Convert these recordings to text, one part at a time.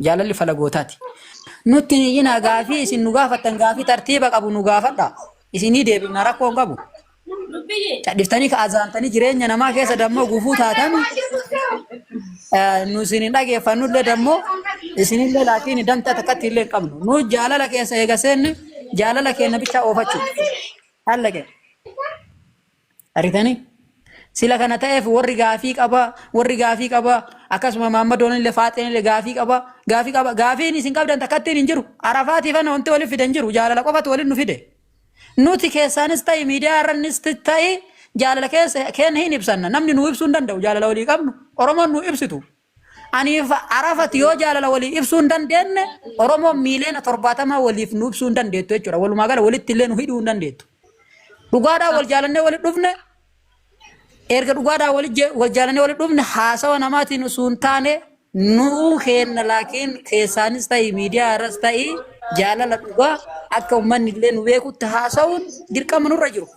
Jaalalli falagootaati. Nutti hin iyyinaa gaafii isin nu gaafattan gaafii tartiiba qabu nu gaafadha. Isinii deebifna rakkoo hin qabu. Cadhiftanii ka azaantanii jireenya namaa keessa dammoo gufuu taatan nu isin hin dhageeffannullee dammoo isinillee laakiin dantaa takkatti illee hin qabnu. Nu jaalala keessa eega seenne jaalala keenya bichaa oofachuu. Allaqe. Argitanii? Sila kana ta'eef warri gaafii qaba, warri gaafii qaba, akkasuma Maammadoon illee Faaxeen illee gaafii qaba, gaafii qaba. Gaafiin isin qabdan takkattiin hin jiru. Arafaatii fana wanti waliif fidan jiru. Jaalala qofatu waliin nu fide. Nuti keessaanis ta'e miidiyaa irrannis ta'e jaalala keessa keenya hin ibsanna. Namni nu ibsuu hin danda'u jaalala walii qabnu. Oromoon nu ibsitu. Aniif Arafat yoo jaalala walii ibsuu hin dandeenye Oromoon miiliyoona 70 waliif nu ibsuu hin dandeettu jechuudha. Walumaa gala walitti illee nu hidhuu hin dandeettu. Dhugaadhaan wal jaalannee walitti dhufne erga dhugaadhaan wal jaalannee walitti dhufne haasawa namaatiin osoo hin taane nuu keenna laakiin keessaanis ta'e miidiyaa irras ta'e jaalala dhugaa akka uummanni illee nu beekutti haasawuun dirqama nurra jiru.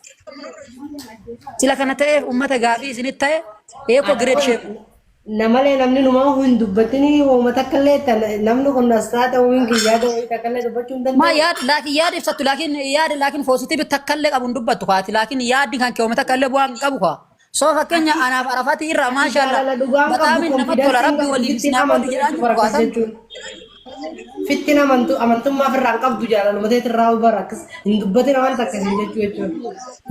Sila kana ta'eef uummata gaafii isinitti ta'e eekoo gireed sheeku. Namalee namni numaa hin dubbatini hooma takka illee namni kun as taate umiin kiyya yaada wayii takka illee dubbachuu hin Ma danda'u. yaad laakiin yaada ibsattu laakiin yaada laakiin positive takka illee qabu hin dubbattu kaati laakiin yaadni kan keewwame takka illee bu'aa hin qabu kaa. So fakkeenya anaaf arafati irraa Ati maashaallah jaalala dhugaan qabdu bataamin namatti tola konfidansiin rabbi qabdu waliif fittiin isin haa qoodu amantu jedhaan jechuu jiru bara akkas kaatan. jechuun. Fittiin amantu amantummaa ofirraa hin qabdu jaalaluma teetirraa bara akkas hin dubbatin waan takka isin jechuu jechuun.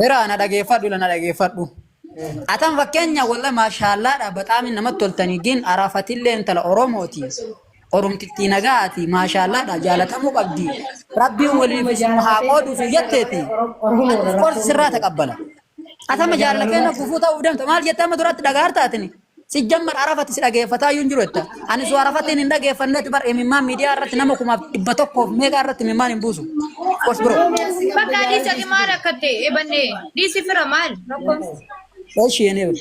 Firaa na dhageeffadhu ila na dhageeffadhu. Atan fakkeenya walla maashaallaadha baxaamin namatti toltanii gin arafatillee intala Oromooti. Oromtittii nagaati maashaallaadha jaalatamuu qabdi. Rabbiin waliif Akkuma isin haa jaalatee qooduuf takka jetteeti. jaalatee Oromoodha Of course rakkoon sirraa qabu. taqabbala. Atama jaalala keenya gufuu ta'uuf deemta maal jettee amma duratti dhagaar taatini. Si jammar arafati si dhageeffataa iyyuu hin jiru jetta. Ani su arafatiin hin dhageeffanneeti bar imimmaan miidiyaa irratti nama 1100 meeqa irratti imimmaan hin buusu. Of course bro. Bakka dhiisi ati maal akka ta'e ebanne dhiisi fira maal rakkoon. Eshi yene wud.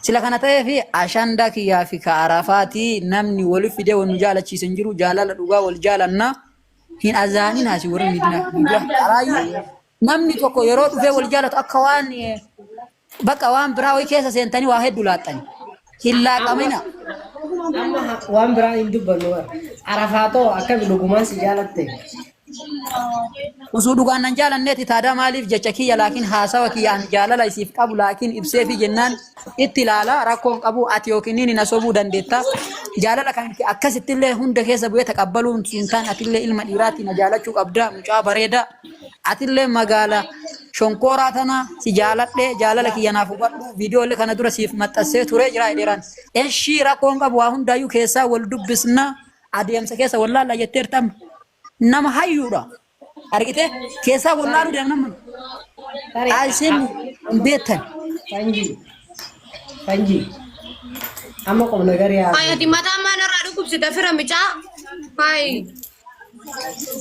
Sila kana ta'ee fi ashandaa kiyyaa fi ka arafaatii namni wali fidee wal nu jaalachiise hin jiru jaalala dhugaa wal jaalanna hin azaanin haasi warri miidiyaa miidiyaa karaayyuu namni tokko yeroo dhufee wal jaalatu akka waan bakka waan biraa wayii keessa seentanii waa hedduu laaxxani. Hin laaqamina. Amma waan biraa hin dubbannu bara. Arafaatoo akkami dhugumaan si jaalatte? Osoo dhugaan nan jaalanneeti taadaa maaliif jecha kiyya laakiin haasawa kiyya an jaalala isiif qabu laakiin ibseefi jennaan itti ilaala rakkoon qabu ati yookiin inni na sobuu dandeetta. Jaalala kan kee akkasittillee hunda keessa bu'ee taqabbaluun sun taan atillee ilma dhiiraatti na jaalachuu qabda mucaa bareeda. Atillee magaala shonkooraa tana si jaaladhe jaalala kiyya naaf hubadhu viidiyoolee kana dura siif maxxansee turee jira jedheeraan. Eshii rakkoon qabu waa hundaayyuu keessaa wal dubbisna adeemsa keessa wal laalla jetteerta amma. Nama hayyuudha. Argitee keessaa wal laaluu deemna amma. Tarii Isin hin beektan. Fanjii. Fanjii. Amma qubna garii Ay haasofna. ati mataa maal irraa dhukkubsita fira micaa. Ay.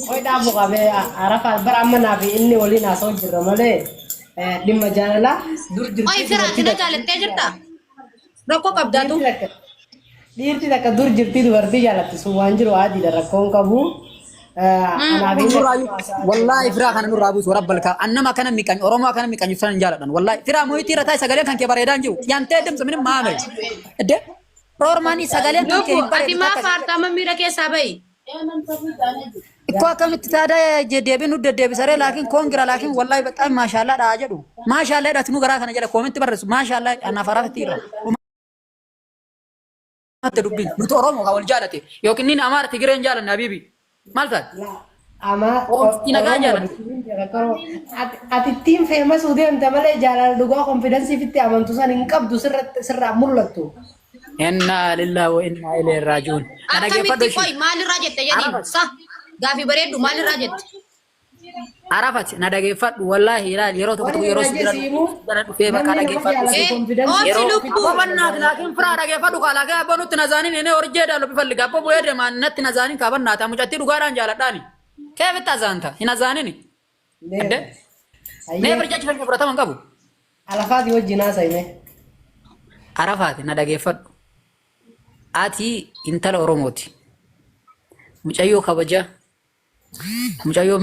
Qoy dhaabu qabee arafaa bara amma naa fi inni waliin haasa'u jirra malee dhimma jaalalaa dur Qoy jirtii fira ati dubartii na takka jaalattee jirta. Rakkoo qabdaatu. dhiirti takka dhiirti takka dur jirtii dubartii jaalatti sun waan jiru adiidha rakkoon qabu. Anaaf inni Nurraa wallaahi firaa kana nurraa buusu rabbal kaa annama akkana miqanyu oromoo akkana miqanyu sana hin jaaladhan wallaahi firaa moyitii irra taa'e sagaleen kan kee bareedaa hin jiru yantee dimtsu minim maame edde roormaanii sagaleen kan kee Lubu hin ati bareedu maa takka faarta amma miira keessaa bahi. Ikkoo akkamitti taadaa deebiin nu deddeebisaree laakiin koongira laakiin wallaahi baxaam maashaallaa dhaa jedhu maashaallaa jedhati nu garaa kana jala koomentti barreessu maashaallaa anaaf arafatti irra dhumaatte dubbiin nuti Oromoo kan wal jaalate yookiin inni Amaara Tigireen jaalanne Habiibi maal taate Ama Oromtichi nagaa Oromoo jaalate ati ittiin feemasuu deemte malee jaalala dhugaa konfidansii fitti amantu san hin qabdu sirratti sirraa mul'attu. Innaa lillahi wa innaa ilayhi raaji'uun. Na dhaggeeffadhu Akkamitti ishii. qoy maalirraa jette jedhiin Arafat. sa gaafii bareeddu maalirraa jette. Arafat na dhageeffadhu wallaahi ilaali yeroo tokko Wani tokko yeroo si irraa bira jesiimu bira dhufee bakka namni nama dhageeffadhu. jaalatu Eh, konfidansii obsi Yeroo lubbuu. abbo bannaati laakiin firaa dhageeffadhu kaa laakiin abbo nutti nazaaniin inni horjee dha lubbi falliga abbo bu'ee deemaa natti nazaaniin kaa bannaata mucattii dhugaadhaan jaaladhaani. Keefitti azaanta hin azaanini. Adde mee Hayyee barjaachi falli fudhatama hin qabu. alafaati wajjin haasa'ime. Arafaati na dhageeffadhu. Ati intala Oromooti. Mucayyoo kabajaa. Mucayyoo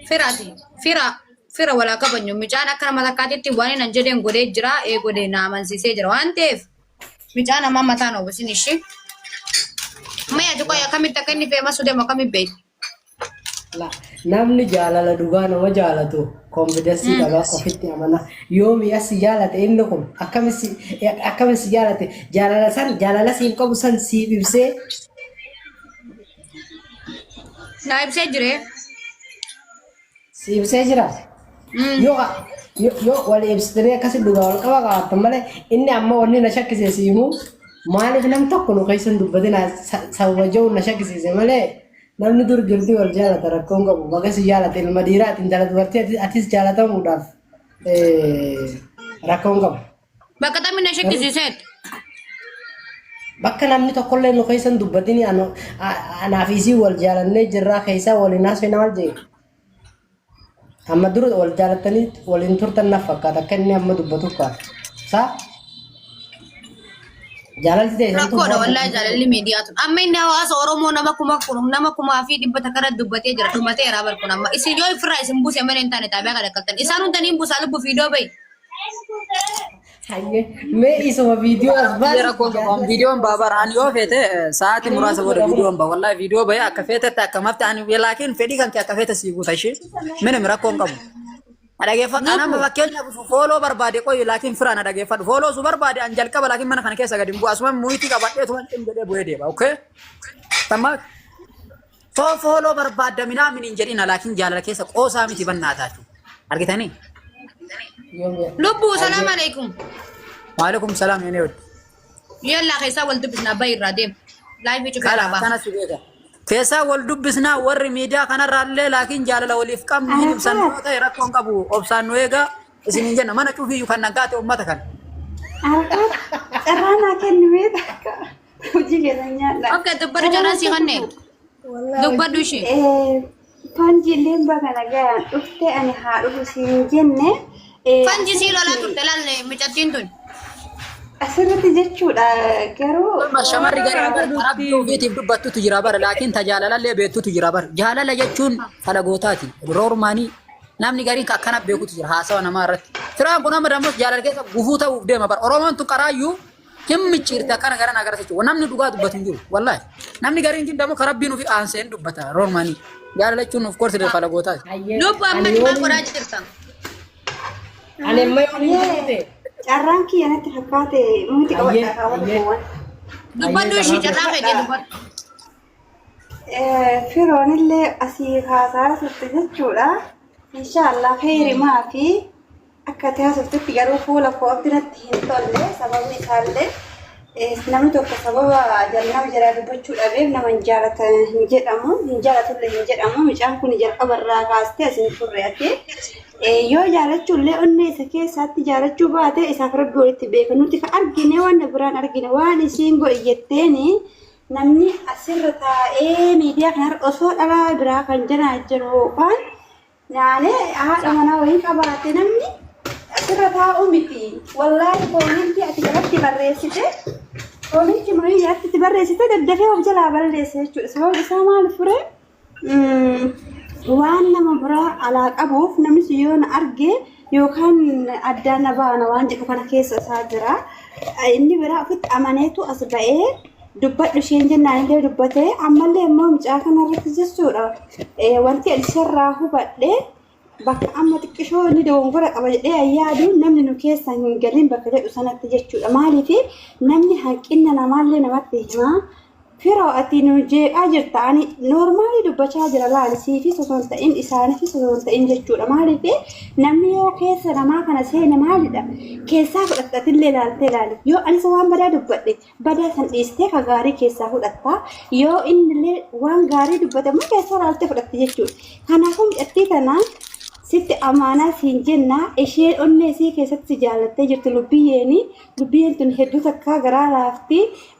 Firaati. Fira. Fira walaa kabanyu. Mucaan akka nama takkaatitti waan inni jedheen godhee jira. Ee godhee na amansiisee jira waan ta'eef. Mucaan ammaa mataan ofisin ishee. Mee ati qoy akkamitti akka inni feemasu deemu akkamitti beektu? La, namni jaalala dhugaa nama jaalatu konfidensii qaba ofitti amana. Yoomi as si jaalate inni kun akkamitti akkamitti si jaalate jaalala san jaalala siif qabu san siif ibsee Naa ibsee jiree. Si ibsee jira. Yoo yoo wal ibsitanii akkasi dhugaa wal qaba qabaattan malee inni amma wanni na shakkisiise si himu maaliif nam tokko nu keessa hin dubbatin sababa jiru na shakkisiise malee namni dur jirti wal jaalata rakkoon qabu baga si jaalate ilma dhiiraati intala dubartii atis jaalatamuudhaaf rakkoon qabu. Bakka tammi na shakkisiiseet. Bakka namni tokkollee nu keessa hin dubbatin anaa fi isii wal jaalannee jirraa keessaa waliin haasofna maal jee. Amma dura wal jaalattanii waliin turtan na fakkaata akka inni amma dubbatuuf kaata. Saa? Jaalalti ta'e santu Rakkoodha wallaahi jaalalli miidiyaa tun. Amma inni hawaasa Oromoo nama kuma nama kumaa fi dhibba takka irratti dubbatee jira. Dhumateera bar kun amma. Isin yoo ifirraa isin buuse malee hin taane xaabiyaa kana qaltan. Isaan hunda niin buusaa lubbu fiidoo bahi. Hayyee mee isuma viidiyoo as baasi. Rakkoon qabu an viidiyoon ba'a bara ani yoo feete sa'aatii muraasa booda viidiyoon ba'a wallahi viidiyoo bahee akka feetetti akka mafte ani laakiin fedhii kan kee akka feete sii guuta ishee minim rakkoon qabu. Dhageeffadhu an amma fakkeenyaaf fooloo barbaade qoyi laakiin firaan dhageeffadhu fooloo su barbaade an jalqaba laakiin mana kana keessa gadi hin bu'u asuma muyitii qabadhee tuma cim jedhee bu'ee deema okay? Tammaa soo fooloo barbaadda minaa min hin jedhina laakiin jaalala keessa qoosaa miti bannaa taatu argitanii? Lubbuu salaam alaikum. Waalaikum salaam yene wadi. Yallaa keessaa wal dubbisna abbaa irraa deem. Laayifii cufee Kala irraa ba'a. akkana si beeka. Keessaa wal dubbisnaa warri miidiyaa kanarraallee laakiin jaalala waliif qabnu hin ibsan yoo ta'e rakkoon qabu obsaan nu eegaa isin hin jenna mana cufiyyuu kan naggaate uummata kana. Arafaat carraa naa kenni mee takka hojii keessan nyaadha. Okay dubbadhu carraa sii kanne. Dubbadhu ishee. Fanjiileen baga nagaan dhufte ani haa dhufu siin jenne. Fanji sii lolaa turte laalle mucattiin tun. Asirratti jechuudha garuu. Shamarri garii bara rabbii ofiitiif dubbattutu jira bara laakiin tajaalalallee beektutu jira bara. Jaalala jechuun falagootaati. Roormaanii namni gariin kan akkana beekutu jira haasawa namaa irratti. Firaan kun amma dammoo jaalala keessa gufuu ta'uuf deema bara. Oromoon tun qaraayyuu hin micciirte akkana gara naa gara jechuudha. Namni dhugaa dubbatu hin jiru wallaahi. Namni gariin kun dammoo kan rabbiin ofii aansee hin dubbata roormaanii. Jaalala jechuun of course falagootaati. Lubbu amma maal godhaa jirta? Ani amma yoo ni ta'e. Carraan kiyya natti fakkaate muti Ayyee, qabadha kaawwata ayyee. gowwan. Dubbadhu ishii carraa kee dubbadhu. Firoonillee asii haasaa turte jechuudha. Inshaallah kheyrimaa fi akka ati haasoftetti garuu fuula kootti natti hin tolle sababni isaallee namni tokko sababa nama jalaa dubbachuu dhabeef nama hin jaalatan hin jedhamu hin jaalatullee hin jedhamu mucaan kun jalqaba irraa kaastee as hin turre ati yoo jaalachuullee onnee isa keessaatti jaalachuu baate isaaf rabbi walitti beeka nuti ka argine waan biraan argine waan isiin godhi jetteeni namni asirra taa'ee miidiyaa kanarra osoo dhalaa biraa kan janaa jiru yookaan naanee haadha manaa wayii qabaate namni asirra taa'u miti. Wallaahi koomentii ati jalatti barreessite koomentii marii jalatti itti barreessite daddafee of jalaa balleesse jechuudha. Sababni isaa maal fure? Waan nama biraa alaa qabuuf namni sun yoo na arge yookaan addaan na baana waan jedhu kana keessa isaa jira. Inni biraa ofitti amaneetu as ba'ee dubbadhu isheen jennaan illee dubbatee ammallee immoo mucaa kana irratti jechuudha. Wanti ani isarraa hubadhe bakka amma xiqqishoo inni dogongora qaba jedhee yaadu namni nu keessa hin galin bakka jedhu sanatti jechuudha. Maaliif namni hanqina namaallee namatti hima. Firoo ati nu jeeqaa jirta ani noormaalii dubbachaa jira laali siifis osoo hin ta'in isaanifis osoo hin ta'in jechuudha. Maaliif namni yoo keessa namaa kana seene maalidha keessaa fudhatta atillee ilaaltee ilaali yoo anis waan badaa dubbadhe badaa san dhiistee ka gaarii keessaa fudhatta yoo innillee waan gaarii dubbate immoo keessaa ilaaltee fudhatte jechuudha. Kanaafuu mucattii tana sitti amaanaa siin jenna isheen onnee isii keessatti si jaalattee jirti lubbiyyeeni lubbiyeen tun hedduu takkaa garaa laafti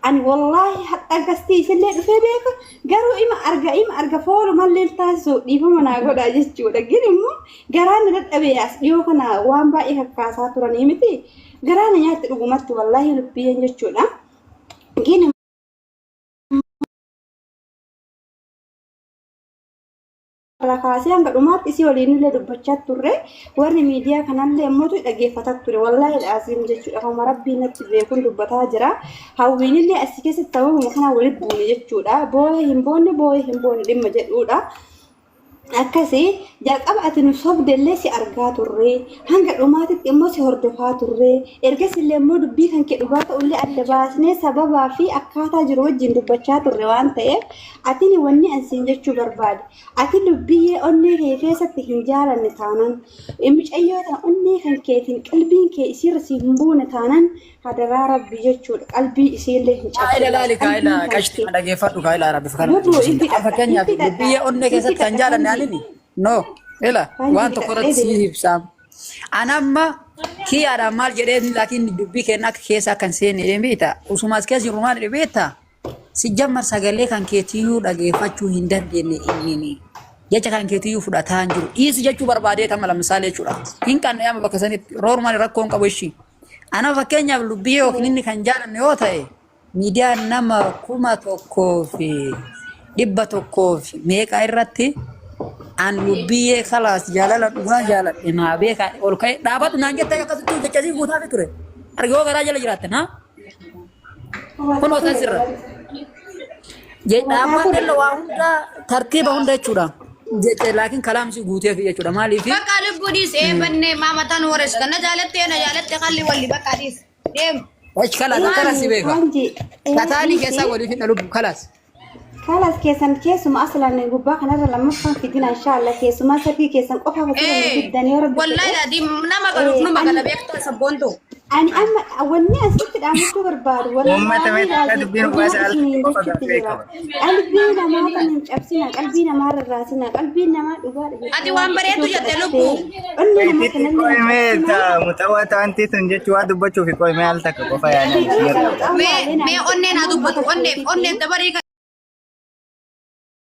ani wallaahi hadha gastii isillee dhufee beeka garuu ima arga ima arga foolumallee taasisu dhiifama naa godhaa jechuudha gin immoo garaa na dadhabee as dhiyoo kana waan baay'ee kakkaasaa turanii miti garaa na nyaatti dhugumatti wallaahi lubbiyyeen jechuudha gin irraa kaasee hanga dhumaatti isii waliin illee dubbachaa turre. Warri miidiyaa kanallee immoo dhaggeeffataa ture. Wallaahi dhaaziin jechuudha. Akkuma rabbiin natti beekuun dubbataa jira. Hawwiin illee asii keessatti sababuma kanaan walitti buune jechuudha. Boo'ee hin boonne boo'ee hin boonne dhimma jedhudha. Akkasii jalqaba ati nu sobdellee si argaa turre hanga dhumaatitti immoo si hordofaa turre ergas illee immoo dubbii kan kee dhugaa ta'ullee adda baasnee sababaa fi akkaataa jiru wajjin dubbachaa turre waan ta'eef atini wanni an siin jechuu barbaade ati lubbiyyee onnee kee keessatti hin jaalanne taanan mucayyoo tana onnee kan keetiin qalbiin kee isiirra si hin buune taanan hadaraa rabbi jechuudha qalbii isiillee hin Kaa'ila cabsina laali kaa'ila qalbiin kan qashti kee dhaggeeffadhu kaa'ila rabbi kana Lubbuu itti dhaqxa fakkeenyaaf itti dhaqxa biyya onnee itti keessatti kan dhaqxa jaalanne hanji anini no ila hanji waan tokko dhiqadhee irratti si deema. ibsaam anamma kiyyaadhaan maal jedhee laakiin dubbii keenya akka keessa akka hin seenne jedheen beekta usumaas keessa jiru maal jedhe beekta si jammar sagalee kan keetiyyuu dhageeffachuu hin dandeenye innini jecha kan keetiyyuu fudhataa hin jiru dhiisi jechuu barbaadee tama lamsaalee jechuudha hin qanne amma bakka sanitti roormaan rakkoo hin qabu ishii. Ana fakkeenyaaf lubbiyyee yookiin inni kan jaalanne yoo ta'e miidiyaan nama 1100 meeqa irratti an lubbiyyee kalaas jaalala dhugaa jaaladhe naa beekaa ol ka'e dhaabadhu naan jettee akkasitti jechasii guutaafi ture. Argoo garaa jala jiraatte naa kun osan sirra. Dhaabbanni waa hunda tartiiba hunda jechuudha. Jecha laakiin kalaamsi guuteefi jechuudha maaliifi. Bakka lubbuu dhiis ee bannee maama tan warees na jaalattee na jaalatte qalli walli bakka dhiis deem. Achi kalaas akkana si beeka. Hanji Tataanii dhiisi keessaa waliif hin dhalu kalaas. kalas keessan keessuma aslan gubbaa kanarra lammaffaan fidina inshaalla keessumaa sarbii keessan qofa asirra nu fiddan yoo rabbi Wallahi fedhe. daadii nama galuuf numa gala beektaa sabboontu. Ani amma wanni asitti dhaamachuu barbaadu Uummata wallaahi meeqa laazim dubbiin dhuguma dhugaa isiniin qofa jechuutti gaaffii jira. qaba. Qalbii namaa kan hin cabsina, qalbii namaa rarraasina, qalbiin namaa dhugaadha Ati jettee waan waan bareeddu fudhatee jette lubbuu. onnee namaa Itti kanallee hin qo'imee cabsina. muxawaa ta'antii sun jechuu waa dubbachuuf qo'imee al takka qofa yaadne. Fedhii kan Mee muxawwaalee mee naan onneen haa jedhu dubbatu amma onneef onneef keetiitiin. dabarii